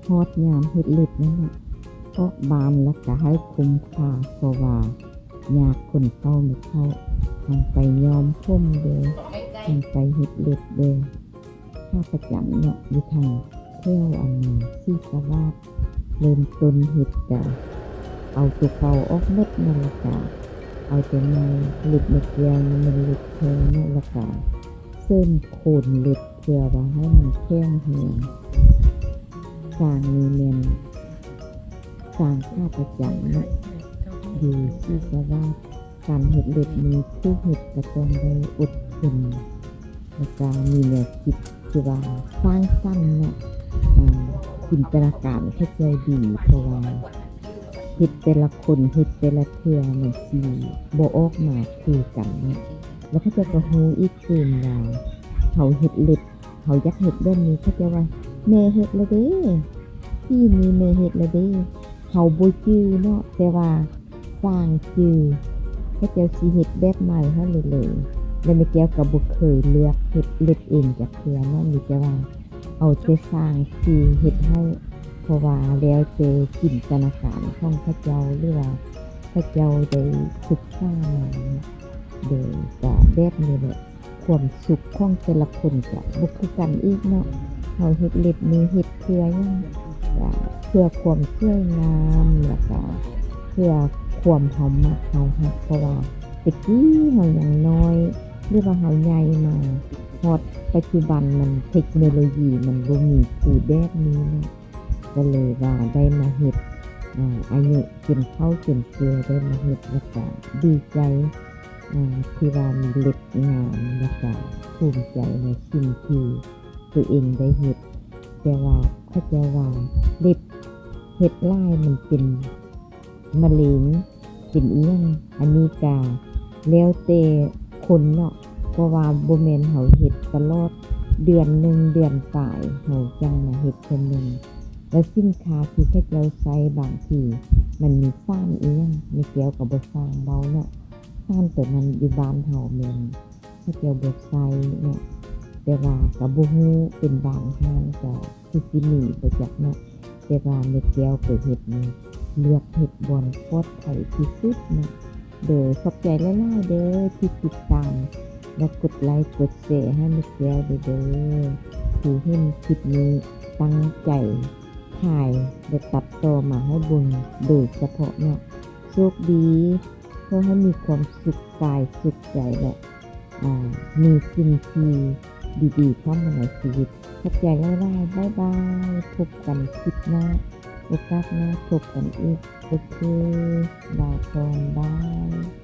ຮອດຍາມເຮັດເລັບນັ້ນລະ ອອກບ້ານລະກະໃຫ້ຄຸ້ມຄ່າ ເພາະວ່າຍາກຄົນເຖົ້າແມ່ເຖົ້າ ທັງໄປຍ້ອມຜົມເດີ ທັງໄປເຮັດເລັບເດີ. ຂ້າປະຈຳເນາະ ຢູ່ທາງແຖວອັນສີສະຫວາດ ເລີ່ມຕົ້ນເຮັດກະເອົາໂຕເກົ່າອອກໝົດນັ້ນລະກະເອົາໂຕໃໝ່. ເລັບແມ່ແກ້ວນີ້ແມ່ນເລັບແທ້ເນາະ ລະກະເສີມໂຄນເລັບ ເພື່ອວ່າໃຫ້ມັນແຂງແຮງ. ຊ່າງນີ້ແມ່ນຊ່າງຂາປະຈຳເນາະ ຢູ່ສີສະຫວາດ. ການເຮັດເລັບນີ້ຜູ້ເຮັດກະຕ້ອງໄດ້ອົດທົນ ລະກະມີແນວຄິດທີ່ວ່າສ້າງສັນເນາະ ອາ ຈິນຕະນາການເຂົາເຈົ້າດີ ເພາະວ່າເຮັດແຕ່ລະຄົນ ເຮັດແຕ່ລະເທື່ອມັນຊິບໍ່ອອກມາຄືກັນເນາະ. ລະເຂົາເຈົ້າກະຮູ້ອີກຕື່ມວ່າເຮົາເຮັດເລັບ ເຮົາຢາກເຮັດແບບນີ້ ເຂົາເຈົ້າວ່າ ແມ່ເຮັດລະເດ້ ປີນີ້ແມ່ເຮັດລະເດ້. ເຮົາບໍ່ຈື່ເນາະ ແຕ່ວ່າຊ່າງຈື່ ເຂົາເຈົ້າຊິເຮັດແບບໃໝ່ຫັ້ນເລີຍ ແລະແມ່ແກ້ວກະບໍ່ເຄີຍເລືອກເຮັດເລັບເອງຈັກເທື່ອເນາະ ມີແຕ່ວ່າເອົາແຕ່ຊ່າງຊິເຮັດໃຫ້ ເພາະວ່າແລ້ວແຕ່ຈິນຕະນາການຂອງເຂົາເຈົ້າ ຫຼືວ່າເຂົາເຈົ້າໄດ້ສຶກສາມາເນາະ. ໂດຍກະແບບນີ້ແຫຼະ ຄວາມສຸກຂອງແຕ່ລະຄົນກະບໍ່ຄືກັນອີກເນາະ. ເຮົາເຮັດເລັບນີ້ເຮັດເພື່ອຫຍັງ? ກະເພື່ອຄວາມສວຍງາມ ລະກະເພື່ອຄວາມເຮົາມັກເຮົາຮັກ ເພາະວ່າແຕ່ກີ້ເຮົາຍັງນ້ອຍ ຫຼືວ່າເຮົາໃຫຍ່ມາຮອດປັດຈຸບັນ ມັນເທັກໂນໂລຢີມັນບໍ່ມີຄືແບບນີ້ເນາະ. ກະເລີຍວ່າໄດ້ມາເຮັດ ອາ ອາຍຸຈົນເຖົ້າຈົນແກ່ໄດ້ມາເຮັດ ລະກະດີໃຈ ອາ ທີ່ວ່າມີເລັບງາມ ລະກະພູມໃຈໃນສິ່ງທີ່ໂຕເອງໄດ້ເຮັດ. ແຕ່ວ່າເຂົາເຈົ້າວ່າເລັບເຮັດຫຼາຍມັນເປັນ ມະເຮັງ ເປັນອີ່ຫຍັງ ອັນນີ້ກະແລ້ວແຕ່ຄົນເນາະ ເພາະວ່າບໍ່ແມ່ນເຮົາເຮັດຕະຫຼອດ ເດືອນໜຶ່ງເດືອນປາຍເຮົາຈັ່ງມາເຮັດເທື່ອໜຶ່ງ. ແລ້ວສິນຄ້າທີ່ເຂົາເຈົ້າໃຊ້ບາງທີມັນມີສານອີ່ຫຍັງ ແມ່ແກ້ວກະບໍ່ຊ່າງເວົ້າເນາະ ສານໂຕນັ້ນຢູ່ບ້ານເຮົາແມ່ນ ເຂົາເຈົ້າບໍ່ໃສ່ເນາະ ແຕ່ວ່າກະບໍ່ຮູ້ ເປັນບາງຮ້ານກະຄືຊິມີບໍ່ຈັກເນາະ ແຕ່ວ່າແມ່ແກ້ວໄປເຮັດນີ້ ເລືອກເຮັດບ່ອນປອດໄພທີ່ສຸດເນາະ. ໂດຍຂອບໃຈຫຼາຍໆເດີທີ່ຕິດຕາມ ແລະກົດໄລກົດແຊໃຫ້ແມ່ແກ້ວເດີ ທີ່ເຫັນຄລິບນີ້ ຕັ້ງໃຈຖ່າຍ ແລະຕັດຕໍ່ມາໃຫ້ເບິ່ງໂດຍສະເພາະເນາະ. ໂຊກດີ ຂໍໃຫ້ມີຄວາມສຸກກາຍສຸກໃຈ ແລະ ອາ ມີສິ່ງທີ່ດີໆເຂົ້າມາໃນຊີວິດ. ຂອບໃຈຫຼາຍໆ ບາຍບາຍ ພົບກັນຄລິບໜ້າ ໂອກາດໜ້າພົບກັນອີກ. ໂອເຄ ລາກ່ອນ ບາຍ.